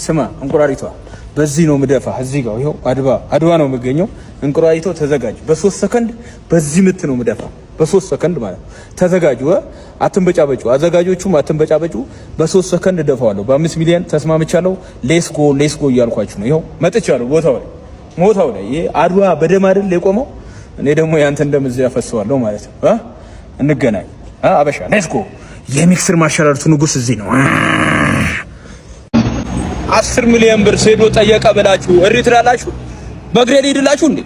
ስማ እንቁራሪቷ፣ በዚህ ነው ምደፋ። እዚህ ጋር ይኸው አድዋ አድዋ ነው የምገኘው። እንቁራሪቷ ተዘጋጅ። በ3 ሰከንድ በዚህ ምት ነው ምደፋ። በ3 ሰከንድ ማለት ነው። ተዘጋጁ፣ አትንበጫበጩ። አዘጋጆቹም አትንበጫበጩ። በ3 ሰከንድ እደፋዋለሁ። በ5 ሚሊዮን ተስማምቻለሁ። Let's go, let's go እያልኳችሁ ነው። ይኸው መጥቻለሁ ቦታው ላይ ቦታው ላይ። ይሄ አድዋ በደም አይደል የቆመው? እኔ ደግሞ ያንተን ደም እዚህ ያፈሰዋለሁ ማለት ነው። እንገናኝ አበሻ። Let's go። የ mixed martial art ኡ ንጉስ እዚህ ነው። 10 ሚሊዮን ብር ሴዶ ጠየቀ ብላችሁ እሪ ትላላችሁ። በእግሬ ልሂድላችሁ እንዴ?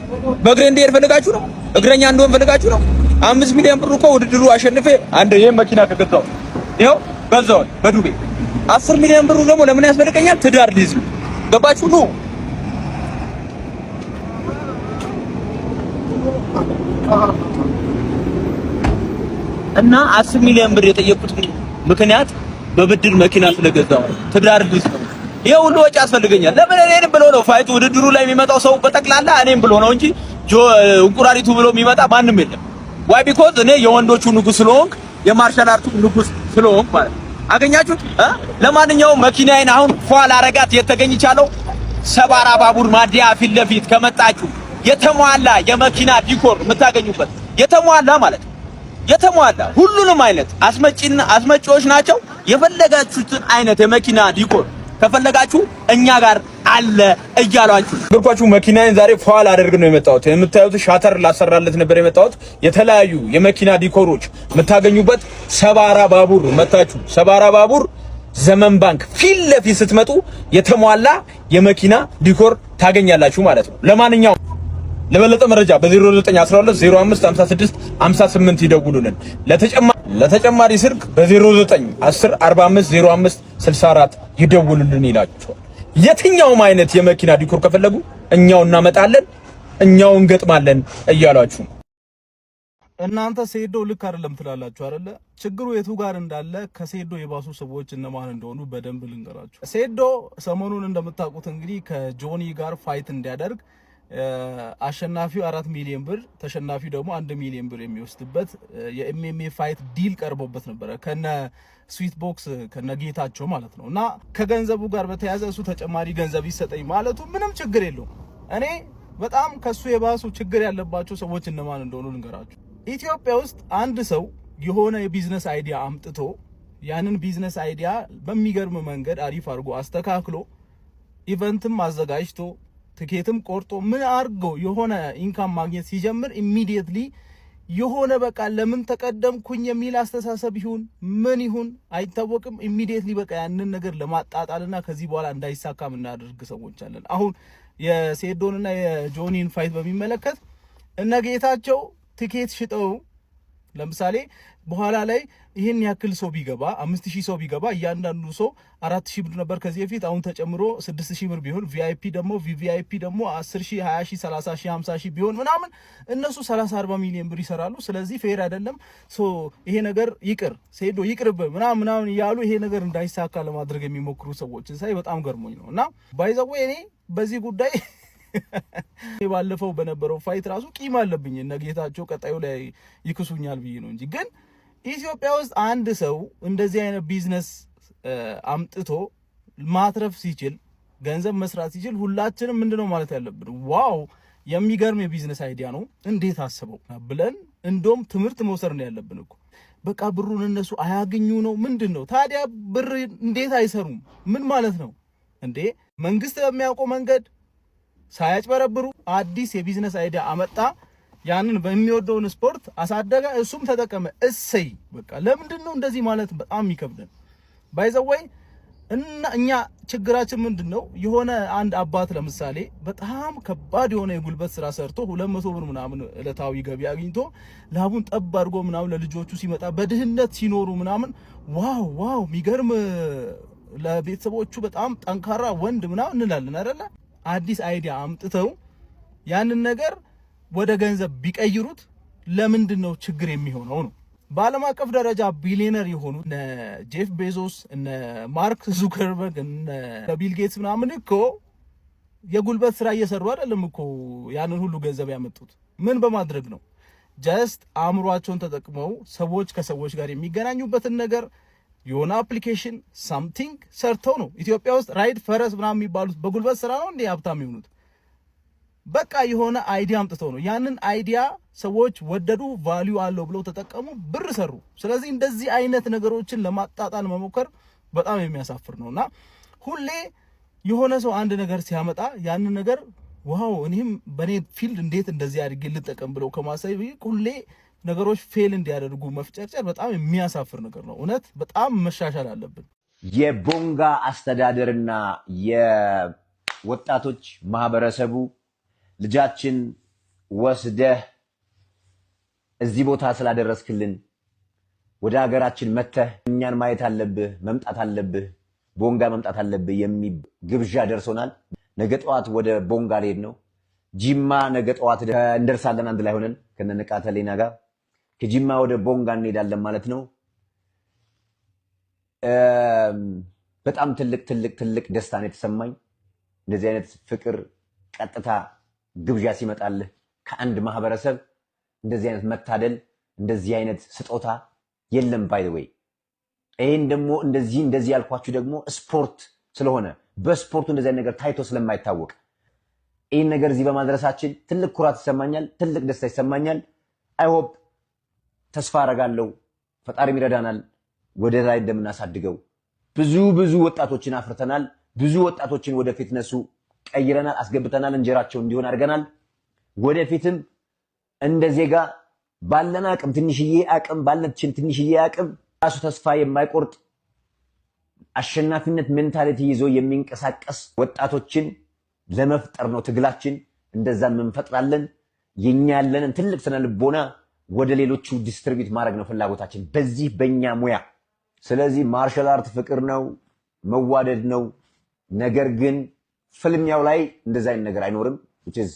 በእግሬ እንድሄድ ፈልጋችሁ ነው? እግረኛ እንደሆን ፈልጋችሁ ነው? 5 ሚሊዮን ብር እኮ ውድድሩ አሸንፌ አንድ ይሄን መኪና ከገዛው ይኸው ገዛው በዱቤ። 10 ሚሊዮን ብሩ ደግሞ ለምን ያስፈልገኛል? ትዳር ሊይዝ ነው። ገባችሁ? ኑ። እና 10 ሚሊዮን ብር የጠየቁት ምክንያት በብድር መኪና ስለገዛው ትዳር ሊይዝ ነው። ይሄ ሁሉ ወጪ ያስፈልገኛል። ለምን እኔንም ብሎ ነው fight ኡ ውድድሩ ላይ የሚመጣው ሰው በጠቅላላ እኔም ብሎ ነው እንጂ እንቁራሪቱ ብሎ የሚመጣ ማንም የለም። Why? Because እኔ የወንዶቹ ንጉስ ስለሆንክ፣ የ martial art ኡ ንጉስ ስለሆንክ ማለት ነው። አገኛችሁት? ለማንኛውም መኪናዬን አሁን ፏ ላረጋት የተገኝቻለሁ። ሰባራ ባቡር ማዲያ ፊት ለፊት ከመጣችሁ የተሟላ የመኪና decor የምታገኙበት፣ የተሟላ ማለት ነው። የተሟላ ሁሉንም አይነት አስመጪና አስመጪዎች ናቸው። የፈለጋችሁትን አይነት የመኪና decor ከፈለጋችሁ እኛ ጋር አለ እያሏችሁ ነገርኳችሁ። መኪናዬን ዛሬ ፏ ላደርግ ነው የመጣሁት። የምታዩት ሻተር ላሰራለት ነበር የመጣሁት። የተለያዩ የመኪና decor ኦች የምታገኙበት ሰባራ ባቡር መታችሁ፣ ሰባራ ባቡር ዘመን ባንክ ፊት ለፊት ስትመጡ የተሟላ የመኪና decor ታገኛላችሁ ማለት ነው። ለማንኛውም ለበለጠ መረጃ በ0912 05 56 58 ይደውሉልን። ለተጨማሪ ስልክ በ09 10 45 05 64 ይደውሉልን ይላቸዋል። የትኛውም አይነት የመኪና decor ከፈለጉ እኛው እናመጣለን፣ እኛው እንገጥማለን እያሏችሁ ነው። እናንተ ሴዶ ልክ አይደለም ትላላችሁ አይደለ? ችግሩ የቱ ጋር እንዳለ ከሴዶ የባሱ ሰዎች እነማን እንደሆኑ በደንብ ልንገራችሁ። ሴዶ ሰሞኑን እንደምታውቁት እንግዲህ ከጆኒ ጋር fight እንዲያደርግ አሸናፊው 4 ሚሊዮን ብር ተሸናፊው ደግሞ 1 ሚሊዮን ብር የሚወስድበት የ MMA fight deal ቀርቦበት ነበረ ከነ ስዊት ቦክስ ከነ ጌታቸው ማለት ነው። እና ከገንዘቡ ጋር በተያያዘ እሱ ተጨማሪ ገንዘብ ይሰጠኝ ማለቱ ምንም ችግር የለውም። እኔ በጣም ከሱ የባሱ ችግር ያለባቸው ሰዎች እነማን እንደሆኑ ልንገራችሁ። ኢትዮጵያ ውስጥ አንድ ሰው የሆነ የ business idea አምጥቶ ያንን business idea በሚገርም መንገድ አሪፍ አድርጎ አስተካክሎ event ም አዘጋጅቶ ትኬትም ቆርጦ ምን አድርጎ የሆነ income ማግኘት ሲጀምር immediately የሆነ በቃ ለምን ተቀደምኩኝ የሚል አስተሳሰብ ይሁን ምን ይሁን አይታወቅም። Immediately በቃ ያንን ነገር ለማጣጣልና ከዚህ በኋላ እንዳይሳካ የምናደርግ ሰዎች አለን። አሁን የሴዶንና የጆኒን fight በሚመለከት እነ ጌታቸው ትኬት ሽጠው ለምሳሌ በኋላ ላይ ይህን ያክል ሰው ቢገባ፣ 5,000 ሰው ቢገባ፣ እያንዳንዱ ሰው 4,000 ብር ነበር ከዚህ በፊት፣ አሁን ተጨምሮ 6,000 ብር ቢሆን፣ VIP ደግሞ VVIP ደግሞ 10,000፣ 20,000፣ 30,000፣ 50,000 ቢሆን ምናምን እነሱ 30 40 ሚሊዮን ብር ይሰራሉ። ስለዚህ fair አይደለም። So ይሄ ነገር ይቅር፣ ሴዶ ይቅርብ ምናምን ምናምን እያሉ ይሄ ነገር እንዳይሳካ ለማድረግ የሚሞክሩ ሰዎችን ሳይ በጣም ገርሞኝ ነው። እና by the way እኔ በዚህ ጉዳይ ባለፈው በነበረው fight ራሱ ቂም አለብኝ። እነ ጌታቸው ቀጣዩ ላይ ይክሱኛል ብዬ ነው እንጂ። ግን ኢትዮጵያ ውስጥ አንድ ሰው እንደዚህ አይነት ቢዝነስ አምጥቶ ማትረፍ ሲችል፣ ገንዘብ መስራት ሲችል ሁላችንም ምንድነው ማለት ያለብን? Wow፣ የሚገርም የ business idea ነው፣ እንዴት አስበው ብለን እንደውም ትምህርት መውሰድ ነው ያለብን እኮ። በቃ ብሩን እነሱ አያገኙ ነው ምንድን ነው ታዲያ? ብር እንዴት አይሰሩም? ምን ማለት ነው እንዴ? መንግስት በሚያውቀው መንገድ ሳያጭበረብሩ አዲስ የ business idea አመጣ። ያንን በሚወደውን ስፖርት አሳደገ፣ እሱም ተጠቀመ። እሰይ በቃ። ለምንድን ነው እንደዚህ ማለት በጣም የሚከብደን? By the way እና እኛ ችግራችን ምንድን ነው? የሆነ አንድ አባት ለምሳሌ በጣም ከባድ የሆነ የጉልበት ስራ ሰርቶ 200 ብር ምናምን እለታዊ ገቢ አግኝቶ ላቡን ጠብ አድርጎ ምናምን ለልጆቹ ሲመጣ በድህነት ሲኖሩ ምናምን wow wow፣ የሚገርም፣ ለቤተሰቦቹ በጣም ጠንካራ ወንድ ምናምን እንላለን አይደለ? አዲስ idea አምጥተው ያንን ነገር ወደ ገንዘብ ቢቀይሩት ለምንድን ነው ችግር የሚሆነው ነው? በዓለም አቀፍ ደረጃ ቢሊዮነር የሆኑ እነ ጄፍ ቤዞስ፣ እነ ማርክ ዙከርበርግ፣ እነ ቢል ጌትስ ምናምን እኮ የጉልበት ስራ እየሰሩ አይደለም እኮ ያንን ሁሉ ገንዘብ ያመጡት። ምን በማድረግ ነው? Just አእምሯቸውን ተጠቅመው ሰዎች ከሰዎች ጋር የሚገናኙበትን ነገር የሆነ application something ሰርተው ነው። ኢትዮጵያ ውስጥ ራይድ ፈረስ ምናምን የሚባሉት በጉልበት ስራ ነው እንዴ ሀብታም የሆኑት? በቃ የሆነ idea አምጥተው ነው። ያንን idea ሰዎች ወደዱ፣ value አለው ብለው ተጠቀሙ፣ ብር ሰሩ። ስለዚህ እንደዚህ አይነት ነገሮችን ለማጣጣል መሞከር በጣም የሚያሳፍር ነው። እና ሁሌ የሆነ ሰው አንድ ነገር ሲያመጣ ያንን ነገር wow፣ እኔም በእኔ field እንዴት እንደዚህ አድርጌ ልጠቀም ብለው ከማሰብ ሁሌ ነገሮች fail እንዲያደርጉ መፍጨርጨር በጣም የሚያሳፍር ነገር ነው። እውነት በጣም መሻሻል አለብን። የቦንጋ አስተዳደርና የወጣቶች ማህበረሰቡ ልጃችን ወስደህ እዚህ ቦታ ስላደረስክልን፣ ወደ ሀገራችን መተህ እኛን ማየት አለብህ፣ መምጣት አለብህ፣ ቦንጋ መምጣት አለብህ የሚል ግብዣ ደርሶናል። ነገ ጠዋት ወደ ቦንጋ ልሄድ ነው። ጂማ ነገ ጠዋት እንደርሳለን። አንድ ላይ ሆነን ከነንቃተ ህሊና ጋር ከጂማ ወደ ቦንጋ እንሄዳለን ማለት ነው። በጣም ትልቅ ትልቅ ትልቅ ደስታ ነው የተሰማኝ። እንደዚህ አይነት ፍቅር ቀጥታ ግብዣ ሲመጣልህ ከአንድ ማህበረሰብ፣ እንደዚህ አይነት መታደል፣ እንደዚህ አይነት ስጦታ የለም። By the way፣ ይህን ደግሞ እንደዚህ እንደዚህ ያልኳችሁ ደግሞ ስፖርት ስለሆነ፣ በስፖርቱ እንደዚህ አይነት ነገር ታይቶ ስለማይታወቅ ይህን ነገር እዚህ በማድረሳችን ትልቅ ኩራት ይሰማኛል፣ ትልቅ ደስታ ይሰማኛል። I hope፣ ተስፋ አደርጋለሁ፣ ፈጣሪም ይረዳናል ወደ ላይ እንደምናሳድገው። ብዙ ብዙ ወጣቶችን አፍርተናል። ብዙ ወጣቶችን ወደ fitness ኡ ቀይረናል፣ አስገብተናል፣ እንጀራቸው እንዲሆን አድርገናል። ወደፊትም እንደ ዜጋ ባለን አቅም፣ ትንሽዬ አቅም ባለችን ትንሽዬ አቅም፣ ራሱ ተስፋ የማይቆርጥ አሸናፊነት mentality ይዞ የሚንቀሳቀስ ወጣቶችን ለመፍጠር ነው ትግላችን። እንደዛም እንፈጥራለን። የኛ ያለንን ትልቅ ስነ ልቦና ወደ ሌሎቹ distribute ማድረግ ነው ፍላጎታችን በዚህ በእኛ ሙያ። ስለዚህ martial art ፍቅር ነው፣ መዋደድ ነው። ነገር ግን ፍልሚያው ላይ እንደዛ አይነት ነገር አይኖርም። Which is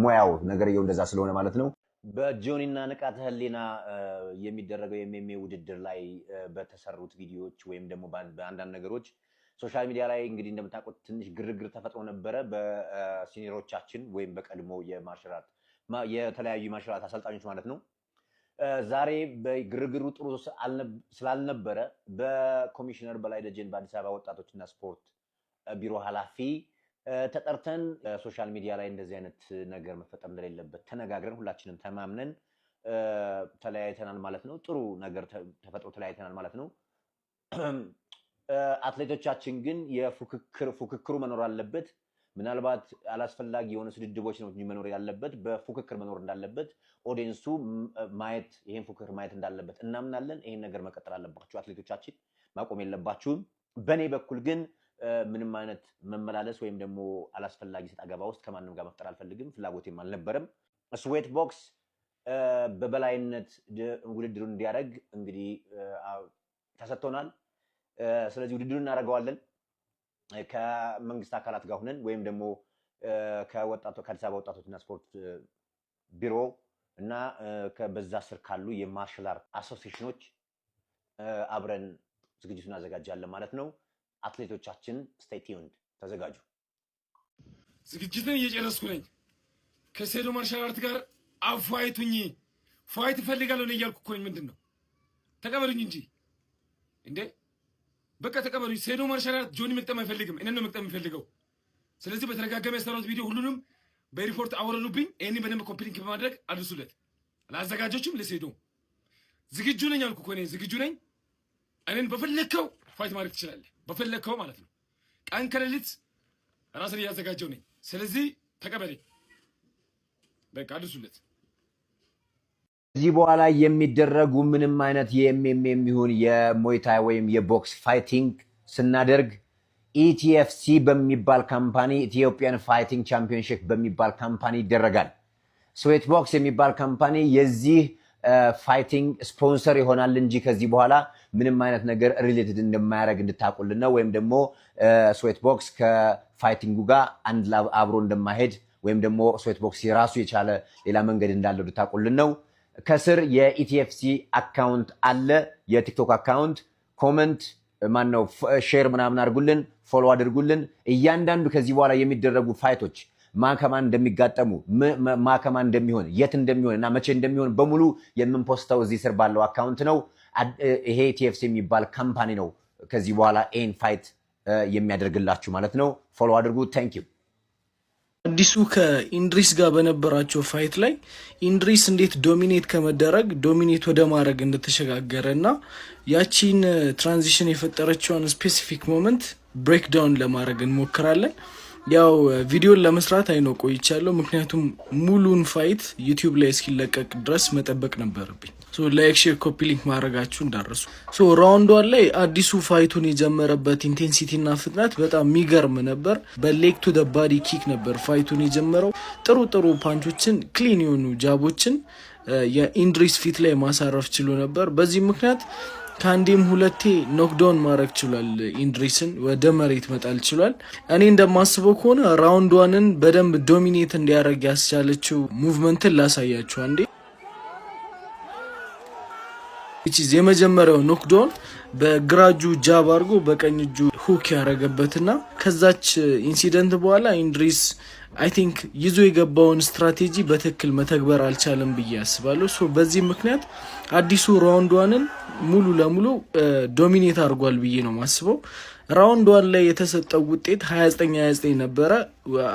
ሙያው ነገርየው እንደዛ ስለሆነ ማለት ነው። በጆኒና ንቃተ ህሊና የሚደረገው የ MMA ውድድር ላይ በተሰሩት ቪዲዮዎች ወይም ደግሞ በአንዳንድ ነገሮች social media ላይ እንግዲህ እንደምታውቁት ትንሽ ግርግር ተፈጥሮ ነበረ። በ senior ኦቻችን ወይም በቀድሞ የ martial art የተለያዩ martial art አሰልጣኞች ማለት ነው። ዛሬ በግርግሩ ጥሩ ስላልነበረ በኮሚሽነር በላይ ደጀን፣ በአዲስ አበባ ወጣቶችና ስፖርት ቢሮ ኃላፊ ተጠርተን social media ላይ እንደዚህ አይነት ነገር መፈጠር እንደሌለበት ተነጋግረን፣ ሁላችንም ተማምነን ተለያይተናል ማለት ነው። ጥሩ ነገር ተፈጥሮ ተለያይተናል ማለት ነው። አትሌቶቻችን ግን የፉክክር ፉክክሩ መኖር አለበት። ምናልባት አላስፈላጊ የሆነ ስድድቦች ነው እንጂ መኖር ያለበት፣ በፉክክር መኖር እንዳለበት፣ audience ኡ ማየት ይሄን ፉክክር ማየት እንዳለበት እናምናለን። ይሄን ነገር መቀጠል አለባችሁ፣ አትሌቶቻችን ማቆም የለባችሁም። በእኔ በኩል ግን ምንም አይነት መመላለስ ወይም ደግሞ አላስፈላጊ ሰጣ ገባ ውስጥ ከማንም ጋር መፍጠር አልፈልግም፣ ፍላጎቴም አልነበረም። ስዌት ቦክስ በበላይነት ውድድሩን እንዲያደርግ እንግዲህ ተሰጥቶናል። ስለዚህ ውድድሩን እናደርገዋለን ከመንግስት አካላት ጋር ሁነን ወይም ደግሞ ከወጣቶ ከአዲስ አበባ ወጣቶችና ስፖርት ቢሮ እና በዛ ስር ካሉ የ martial art association ኖች አብረን ዝግጅቱን እናዘጋጃለን ማለት ነው። አትሌቶቻችን stay tuned፣ ተዘጋጁ። ዝግጅትን እየጨረስኩ ነኝ። ከሴዶ martial art ጋር አፋይቱኝ፣ fight እፈልጋለሁ ነው እያልኩ እኮ ነኝ። ምንድን ነው? ተቀበሉኝ እንጂ እንዴ! በቃ ተቀበሉኝ። ሴዶ martial art ጆኒ መግጠም አይፈልግም፣ እኔን ነው መግጠም የሚፈልገው። ስለዚህ በተደጋጋሚ የሰራሁት ቪዲዮ ሁሉንም በሪፖርት አወረዱብኝ። ይህንን በደንብ copy link በማድረግ አድርሱለት ለአዘጋጆችም ለሴዶ። ዝግጁ ነኝ አልኩ እኮ፣ እኔ ዝግጁ ነኝ። እኔን በፈለግከው fight ማድረግ ትችላለህ፣ በፈለግከው ማለት ነው። ቀን ከሌሊት ራስን እያዘጋጀው ነኝ። ስለዚህ ተቀበለኝ፣ በቃ አድርሱለት። ከዚህ በኋላ የሚደረጉ ምንም አይነት የ MMA የሚሆን የ Muay Thai ወይም የቦክስ fighting ስናደርግ ETFC በሚባል company፣ Ethiopian Fighting Championship በሚባል company ይደረጋል። ስዌት ቦክስ የሚባል company የዚህ fighting sponsor ይሆናል እንጂ ከዚህ በኋላ ምንም አይነት ነገር related እንደማያደርግ እንድታውቁልን ነው። ወይም ደግሞ ስዌት ቦክስ ከ fighting ኡ ጋር አንድ አብሮ እንደማይሄድ ወይም ደግሞ ስዌት ቦክስ የራሱ የቻለ ሌላ መንገድ እንዳለው እንድታውቁልን ነው። ከስር የ ETFC account አለ፣ የቲክቶክ account። Comment ማነው share ምናምን አድርጉልን፣ follow አድርጉልን። እያንዳንዱ ከዚህ በኋላ የሚደረጉ fight ኦች ማን ከማን እንደሚጋጠሙ፣ ማን ከማን እንደሚሆን፣ የት እንደሚሆን እና መቼ እንደሚሆን በሙሉ የምን post ተው እዚህ ስር ባለው account ነው። ይሄ TFC የሚባል company ነው ከዚህ በኋላ ይሄን fight የሚያደርግላችሁ ማለት ነው። Follow አድርጉ። Thank you። አዲሱ ከኢንድሪስ ጋር በነበራቸው fight ላይ ኢንድሪስ እንዴት dominate ከመደረግ dominate ወደ ማድረግ እንደተሸጋገረ እና ያቺን transition የፈጠረችውን specific moment breakdown ለማድረግ እንሞክራለን። ያው ቪዲዮን ለመስራት አይኖ ቆይቻለሁ፣ ምክንያቱም ሙሉን fight YouTube ላይ እስኪለቀቅ ድረስ መጠበቅ ነበረብኝ። Like፣ share፣ copy link ማድረጋችሁ እንዳትረሱ። Round one ላይ አዲሱ fight ኡን የጀመረበት intensity እና ፍጥነት በጣም የሚገርም ነበር። በ leg to the body kick ነበር fight ኡን የጀመረው። ጥሩ ጥሩ punch ኦችን፣ clean የሆኑ jab ኦችን የኢንድሪስ ፊት ላይ ማሳረፍ ችሎ ነበር። በዚህ ምክንያት ከአንዴም ሁለቴ knockdown ማድረግ ችሏል። ኢንድሪስን ወደ መሬት መጣል ችሏል። እኔ እንደማስበው ከሆነ round one ን በደንብ dominate እንዲያደርግ ያስቻለችው movement ን ላሳያችሁ አንዴ። የመጀመሪያው knockdown በግራ እጁ jab አድርጎ በቀኝ እጁ hook ያደረገበትና ከዛች incident በኋላ ኢንድሪስ I think ይዞ የገባውን ስትራቴጂ በትክክል መተግበር አልቻለም ብዬ አስባለሁ። So በዚህ ምክንያት አዲሱ round one ን ሙሉ ለሙሉ dominate አድርጓል ብዬ ነው ማስበው። Round one ላይ የተሰጠው ውጤት 29-29 ነበረ።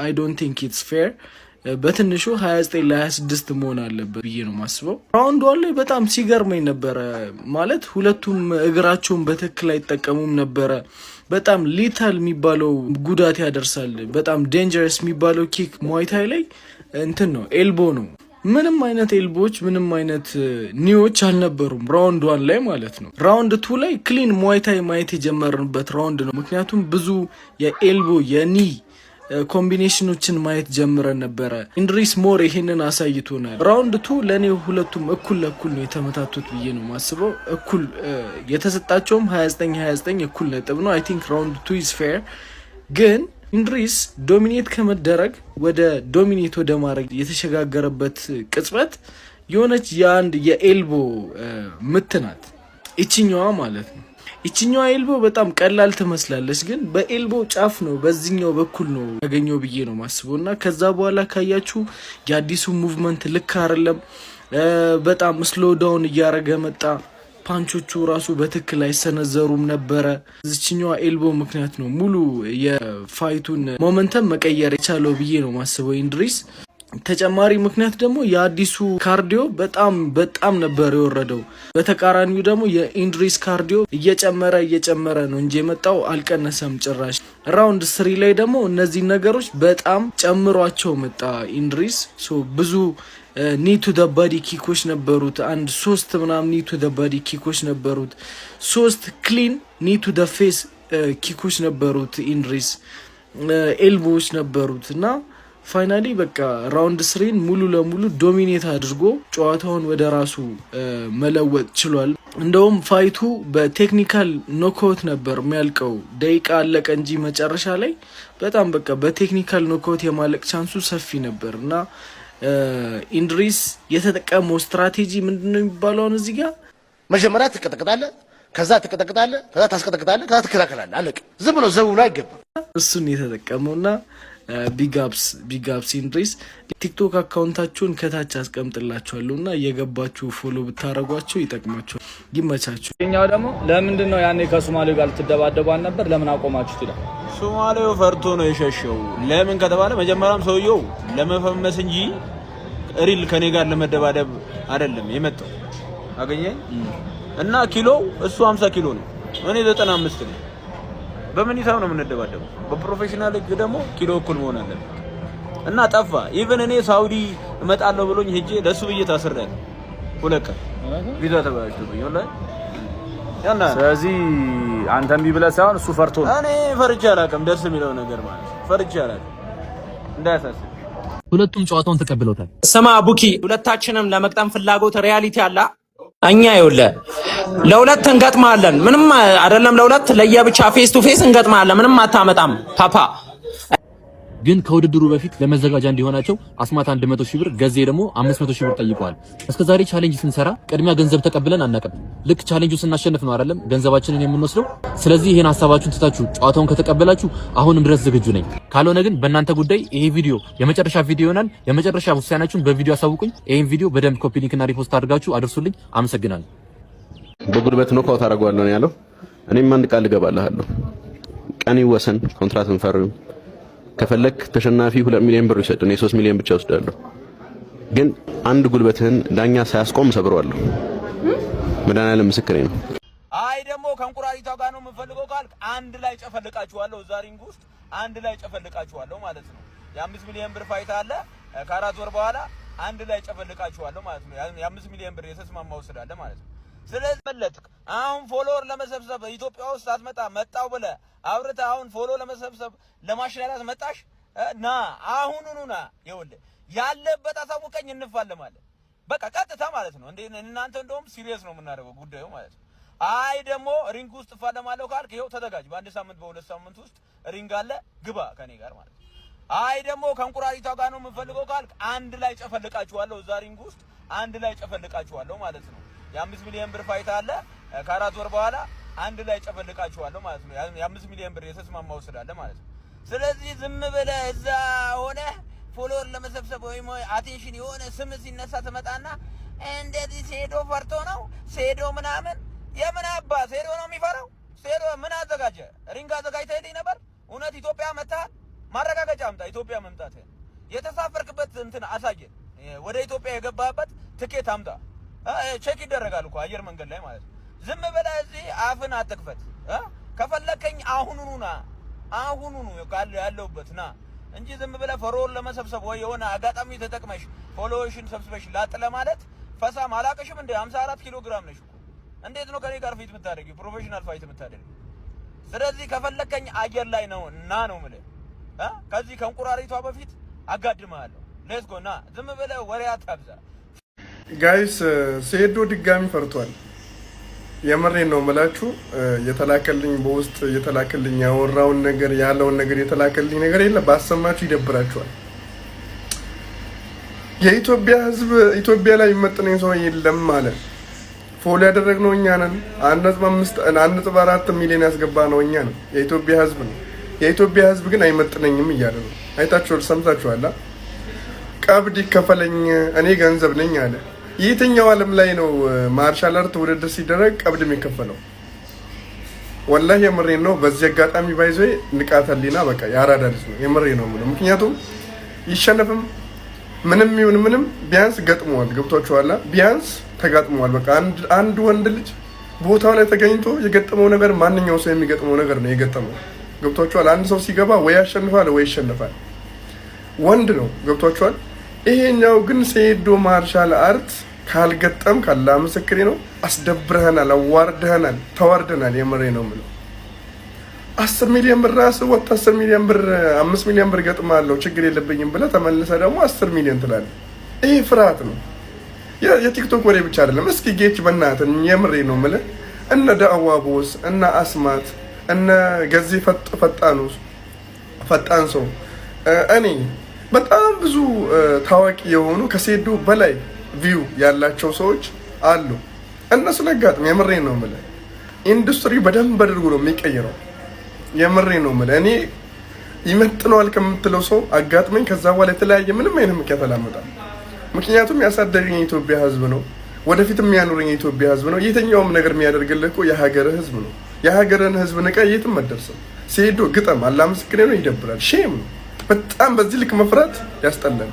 I don't think it's fair። በትንሹ 29 ለ26 መሆን አለበት ብዬ ነው ማስበው። Round one ላይ በጣም ሲገርመኝ ነበረ። ማለት ሁለቱም እግራቸውን በትክክል አይጠቀሙም ነበረ። በጣም lethal የሚባለው ጉዳት ያደርሳል። በጣም dangerous የሚባለው kick Muay Thai ላይ እንትን ነው፣ elbow ነው። ምንም አይነት elbow ዎች፣ ምንም አይነት knee ዎች አልነበሩም round one ላይ ማለት ነው። Round two ላይ clean Muay Thai ማየት የጀመርንበት round ነው። ምክንያቱም ብዙ የ elbow፣ የ knee combination ኦችን ማየት ጀምረን ነበረ። ኢንድሪስ more ይሄንን አሳይቶናል። Round two ለእኔ ሁለቱም እኩል ለእኩል ነው የተመታቱት ብዬ ነው ማስበው። እኩል የተሰጣቸውም 29-29 እኩል ነጥብ ነው። I think round two is fair፣ ግን ኢንድሪስ dominate ከመደረግ ወደ dominate ወደ ማድረግ የተሸጋገረበት ቅጽበት የሆነች የአንድ የ elbow ምት ናት፣ ይችኛዋ ማለት ነው። ይችኛዋ elbow በጣም ቀላል ትመስላለች፣ ግን በ elbow ጫፍ ነው፣ በዚህኛው በኩል ነው ያገኘው ብዬ ነው ማስበው። እና ከዛ በኋላ ካያችሁ የአዲሱ movement ልክ አይደለም። በጣም slow down እያደረገ መጣ። Punch ኦቹ ራሱ በትክክል አይሰነዘሩም ነበረ። እዚችኛዋ elbow ምክንያት ነው ሙሉ የ fight ኡን momentum መቀየር የቻለው ብዬ ነው ማስበው ኢንድሪስ። ተጨማሪ ምክንያት ደግሞ የአዲሱ cardio በጣም በጣም ነበር የወረደው። በተቃራኒው ደግሞ የኢንድሪስ cardio እየጨመረ እየጨመረ ነው እንጂ የመጣው አልቀነሰም ጭራሽ። Round three ላይ ደግሞ እነዚህ ነገሮች በጣም ጨምሯቸው መጣ ኢንድሪስ። ብዙ knee to the body kick ኦች ነበሩት። አንድ ሶስት ምናምን knee to the body kick ኦች ነበሩት። ሶስት clean knee to the face kick ኦች ነበሩት ኢንድሪስ፣ elbow ዎች ነበሩት እና finally በቃ round three ን ሙሉ ለሙሉ dominate አድርጎ ጨዋታውን ወደ ራሱ መለወጥ ችሏል። እንደውም fight ኡ በ technical knockout ነበር የሚያልቀው። ደቂቃ አለቀ እንጂ መጨረሻ ላይ በጣም በቃ በ technical knockout የማለቅ chance ኡ ሰፊ ነበር። እና ኢንድሪስ የተጠቀመው ስትራቴጂ ምንድን ነው የሚባለውን እዚህ ጋር መጀመሪያ ትቀጠቅጣለህ፣ ከዛ ትቀጠቅጣለህ፣ ከዛ ታስቀጠቅጣለህ፣ ከዛ ትከላከላለህ። አለቀ። ዝም ብሎ ዘው ብሎ አይገባም። እሱን የተጠቀመውና big ups, big ups ኢንድሪስ። TikTok account ኣችሁን ከታች አስቀምጥላችኋለሁ እና እየገባችሁ follow ብታደረጓቸው ይጠቅማችኋል። ይመቻችሁ። ኛው ደግሞ ለምንድን ነው ያኔ ከሶማሌው ጋር ልትደባደቡ አልነበር? ለምን አቆማችሁት ይላል። ሶማሌው ፈርቶ ነው የሸሸው። ለምን ከተባለ መጀመሪያም ሰውየው ለመፈመስ እንጂ real ከኔ ጋር ለመደባደብ አይደለም የመጣው። አገኘኝ እና ኪሎ እሱ 50 ኪሎ ነው፣ እኔ 95 ነው። በምን ሂሳብ ነው የምንደባደበው? በ professional ህግ ደግሞ ኪሎ እኩል መሆን አለበት። እና ጠፋ። Even እኔ ሳውዲ እመጣለሁ ብሎኝ ሄጄ ለሱ ብዬ ታስሬያለሁ። 2 ቀን ቪዛ ተበላሽቶብኝ ወላሂ ያና ስለዚህ አንተ እምቢ ብለህ ሳይሆን እሱ ፈርቶ ነው። እኔ ፈርቼ አላውቅም። ደስ የሚለው ነገር ማለት ፈርቼ አላውቅም። እንዳያሳስብ። ሁለቱም ጨዋታውን ተቀብለውታል። ስማ ቡኪ፣ ሁለታችንም ለመግጠም ፍላጎት reality አለ። እኛ ይኸውልህ ለሁለት እንገጥማለን። ምንም አይደለም፣ ለሁለት ለየብቻ face to face እንገጥማለን። ምንም አታመጣም ፓፓ። ግን ከውድድሩ በፊት ለመዘጋጃ እንዲሆናቸው አስማት 100 ሺህ ብር፣ ገዜ ደግሞ 500 ሺህ ብር ጠይቀዋል። እስከዛሬ challenge ስንሰራ ቅድሚያ ገንዘብ ተቀብለን አናውቅም። ልክ ቻሌንጁ ስናሸንፍ ነው አይደለም ገንዘባችንን የምንወስደው። ስለዚህ ይሄን ሀሳባችሁን ትታችሁ ጨዋታውን ከተቀበላችሁ አሁንም ድረስ ዝግጁ ነኝ። ካልሆነ ግን በእናንተ ጉዳይ ይሄ ቪዲዮ የመጨረሻ ቪዲዮ ይሆናል። የመጨረሻ ውሳኔያችሁን በቪዲዮ አሳውቁኝ። ይሄን ቪዲዮ በደንብ copy link እና repost አድርጋችሁ አድርሱልኝ። አመሰግናለሁ። በጉልበት knockout አደርገዋለሁ ነው ያለው። እኔም አንድ ቃል እገባልሃለሁ። ቀን ይወሰን፣ ኮንትራት እንፈርም። ከፈለክ ተሸናፊ 2 ሚሊዮን ብር ይውሰድ፣ እኔ 3 ሚሊዮን ብቻ ወስዳለሁ። ግን አንድ ጉልበትህን ዳኛ ሳያስቆም ሰብረዋለሁ። መድኃኒዓለም ምስክሬ ነው። አይ ደግሞ ከእንቁራሪቷ ጋር ነው የምፈልገው ካልክ አንድ ላይ ጨፈልቃችኋለሁ። እዛ ring ውስጥ አንድ ላይ ጨፈልቃችኋለሁ ማለት ነው። የ5 ሚሊዮን ብር fight አለ ከ4 ወር በኋላ፣ አንድ ላይ ጨፈልቃችኋለሁ ማለት ነው። የ5 ሚሊዮን ብር የተስማማው ስላለ ማለት ነው። ስለዚህ መለጥክ አሁን follower ለመሰብሰብ ኢትዮጵያ ውስጥ አትመጣ መጣው ብለህ አውርተህ አሁን follow ለመሰብሰብ ለማሽላላት መጣሽ። ና፣ አሁኑኑ ና። ይኸውልህ ያለበት አሳውቀኝ፣ እንፋለማለን። በቃ ቀጥታ ማለት ነው። እንዴ እናንተ እንደውም serious ነው የምናደርገው ጉዳዩ ማለት ነው። አይ ደግሞ ring ውስጥ እፋለማለሁ ካልክ ይኸው ተዘጋጅ። በአንድ ሳምንት በ2 ሳምንት ውስጥ ring አለ፣ ግባ ከኔ ጋር ማለት ነው። አይ ደግሞ ከእንቁራሪቷ ጋር ነው የምፈልገው ካልክ አንድ ላይ ጨፈልቃችኋለሁ። እዛ ring ውስጥ አንድ ላይ ጨፈልቃችኋለሁ ማለት ነው። የ5 ሚሊዮን ብር fight አለ ከ4 ወር በኋላ፣ አንድ ላይ ጨፈልቃችኋለሁ ማለት ነው። የ5 ሚሊዮን ብር የተስማማው ስላለ ማለት ነው። ስለዚህ ዝም ብለህ እዛ ሆነ follower ለመሰብሰብ ወይም attention የሆነ ስም ሲነሳ ትመጣና እንደዚህ ሴዶ ፈርቶ ነው ሴዶ ምናምን፣ የምን አባ ሴዶ ነው የሚፈራው? ሴዶ ምን አዘጋጀ? Ring አዘጋጅተህልኝ ነበር? እውነት ኢትዮጵያ መጥተሃል? ማረጋገጫ አምጣ። ኢትዮጵያ መምጣትህን የተሳፈርክበት እንትን አሳየን። ወደ ኢትዮጵያ የገባህበት ትኬት አምጣ። Check ይደረጋል እኮ አየር መንገድ ላይ ማለት ነው። ዝም ብለህ እዚህ አፍን አትክፈት። ከፈለከኝ አሁኑኑ ና፣ አሁኑኑ ያለሁበት ና እንጂ ዝም ብለህ follower ለመሰብሰብ ወይ የሆነ አጋጣሚ ተጠቅመሽ follower ሽን ሰብስበሽ ላጥ ለማለት ፈሳም አላቀሽም እንደ 54 ኪሎ ግራም ነሽ እኮ። እንዴት ነው ከኔ ጋር fight የምታደርጊው? Professional fight የምታደርጊው? ስለዚህ ከፈለከኝ አየር ላይ ነው ና ነው የምልህ። ከዚህ ከእንቁራሪቷ በፊት አጋድመሃለሁ። Let's go፣ ና። ዝም ብለህ ወሬ አታብዛ። Guys፣ ሴዶ ድጋሚ ፈርቷል። የምሬን ነው የምላችሁ። የተላከልኝ በውስጥ የተላከልኝ ያወራውን ነገር ያለውን ነገር የተላከልኝ ነገር የለ ባሰማችሁ ይደብራችኋል። የኢትዮጵያ ሕዝብ ኢትዮጵያ ላይ የሚመጥነኝ ሰው የለም አለ። Follow ያደረግነው እኛ ነን። 1.5 1.4 ሚሊዮን ያስገባ ነው እኛ ነን። የኢትዮጵያ ሕዝብ ነው። የኢትዮጵያ ሕዝብ ግን አይመጥነኝም እያለ ነው። አይታችኋል፣ ሰምታችኋል። ቀብድ ይከፈለኝ እኔ ገንዘብ ነኝ አለ። የትኛው ዓለም ላይ ነው martial art ውድድር ሲደረግ ቀብድ የሚከፈለው? ወላሂ የምሬን ነው። በዚህ አጋጣሚ by the way ንቃተ ህሊና በቃ የአራዳ ልጅ ነው። የምሬን ነው የምለው። ምክንያቱም ይሸነፍም ምንም ይሁን ምንም ቢያንስ ገጥመዋል። ገብቷችኋል? ቢያንስ ተጋጥመዋል። በቃ አንድ ወንድ ልጅ ቦታው ላይ ተገኝቶ የገጠመው ነገር ማንኛውም ሰው የሚገጥመው ነገር ነው የገጠመው። ገብቷችኋል? አንድ ሰው ሲገባ ወይ ያሸንፋል ወይ ይሸነፋል። ወንድ ነው። ገብቷችኋል? ይሄኛው ግን ሴዶ martial art ካልገጠም ካላ ምስክሬ ነው። አስደብረህናል፣ አዋርደህናል፣ ተዋርደናል። የምሬ ነው የምለው። 10 ሚሊዮን ብር ራስህ ወጥተህ 10 ሚሊዮን ብር 5 ሚሊዮን ብር ገጥማለሁ ችግር የለብኝም ብለህ ተመልሰህ ደግሞ 10 ሚሊዮን ትላለህ። ይሄ ፍርሃት ነው። የቲክቶክ ወሬ ብቻ አይደለም። እስኪ ጌች በእናትህ የምሬ ነው የምልህ እነ ዳዕዋ ቦስ፣ እነ አስማት፣ እነ ገዜ ፈጣኑ ፈጣን ሰው፣ እኔ በጣም ብዙ ታዋቂ የሆኑ ከሴዶ በላይ view ያላቸው ሰዎች አሉ። እነሱ ለጋጥም የምሬ ነው የምልህ ኢንዱስትሪ በደንብ አድርጎ ነው የሚቀይረው። የምሬ ነው የምልህ እኔ ይመጥነዋል ከምትለው ሰው አጋጥመኝ ከዛ በኋላ የተለያየ ምንም አይነት ምክንያት አላመጣም። ምክንያቱም ያሳደገኝ የኢትዮጵያ ሕዝብ ነው። ወደፊትም የሚያኖረኝ የኢትዮጵያ ሕዝብ ነው። የትኛውም ነገር የሚያደርግልህ እኮ የሀገርህ ሕዝብ ነው። የሀገርህን ሕዝብ ንቀህ የትም አትደርስም። ሴዶ ግጠም፣ አላህ ምስክሬ ነው። ይደብራል። Shame ነው በጣም፣ በዚህ ልክ መፍራት ያስጠላል።